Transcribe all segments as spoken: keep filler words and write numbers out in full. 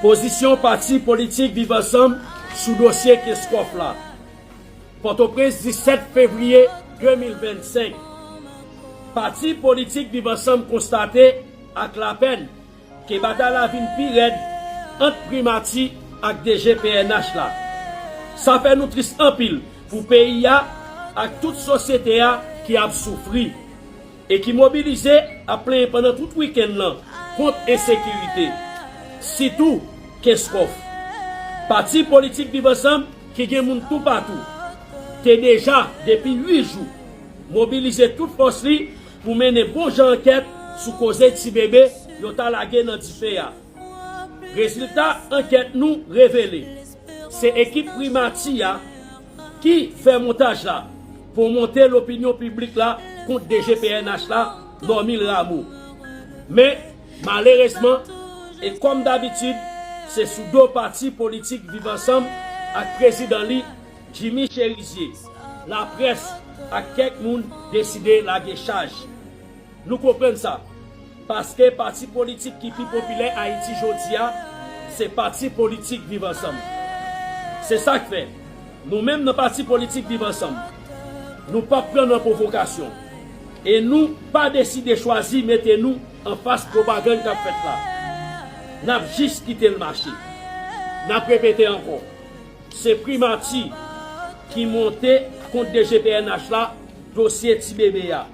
Pozisyon pati politik Viv Ansanm sou dosye Kenskòf la. Pòtoprens, disèt fevriye de mil vennsenk. Pati politik Viv Ansanm konstate ak lapèn ke batay la vin pi rèd ant Primati ak D G P N H la. Sa fè nou tris anpil pou peyi a ak tout sosyete a ki ap soufri e ki mobilize ap plenyen pandan tout wikenn lan kont ensekirite, sitou Kenskòf. Pati politik Viv Ansanm, ki gen moun toupatou, te deja, depi uit jou, mobilize tout fòs li pou mennen bon jan ankèt sou koze ti bebe yo ta lage nan dife a. Rezilta ankèt nou revele, se ekip Primati a ki fè montaj la pou monte lopinyon piblik la kont D G P N H la, Normil Rameau. Men, malerezman, e kòm dabitid, se sou do pati politik Viv Ansanm ak prezidan li, Jimmy Chérizier, laprès ak kèk moun deside lage chaj. Nou konprann sa, paske pati politik ki pi popilè Ayiti jodi a, se pati politik Viv Ansanm. Se sa k fè, nou menm nan pati politik Viv Ansanm, nou p ap pran nan pwovokasyon. E nou pa deside chwazi mete nou anfas pwopagann k ap fèt la. N ap jis kite l mache. N ap repete ankò, se Primati ki monte kont D G P N H la dosye ti bebe a,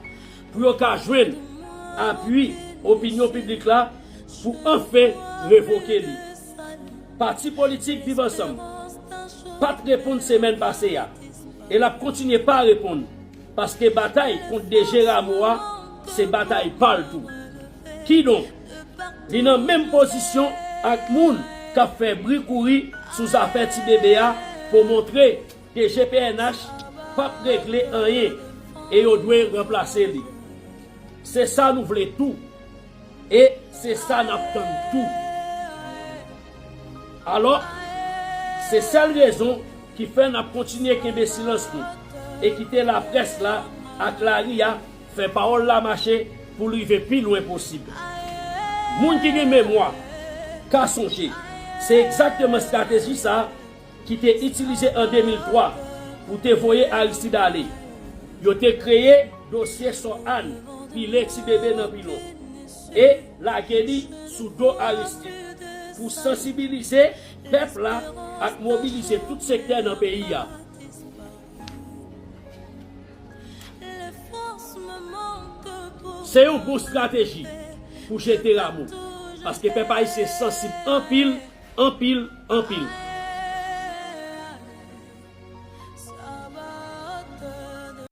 pou yo ka jwenn apui opinyon piblik la pou anfen revoke li. Pati politik Viv Ansanm pa t reponn semèn pase a, e l ap kontinye pa reponn, paske batay kont D G Rameau a se batay pa l tou. Kidonk, li nan menm pozisyon ak moun k ap fè bri kouri sou zafè ti bebe a pou montre D G P N H p ap regle anyen e yo dwe ranplase li. Se sa nou vle tou. E se sa n ap tann tou. Alò, se sèl rezon ki fè n ap kontinye kenbe silans nou e kite laprès la ak lari a fè pawòl la mache pou l rive pi lwen posib. Moun ki gen memwa ka sonje, se egzakteman estrateji sa a ki te itilize an de mil twa pou te voye Aristide ale. Yo te kreye dosye Sò Àn, pile ti bebe nan pilon, e lage li sou do Aristide pou sansibilize pèp la ak mobilize tout sektè nan peyi a. Se yon bon estrateji pou jete Rameau, paske pèp ayisyen sansib anpil, anpil, anpil.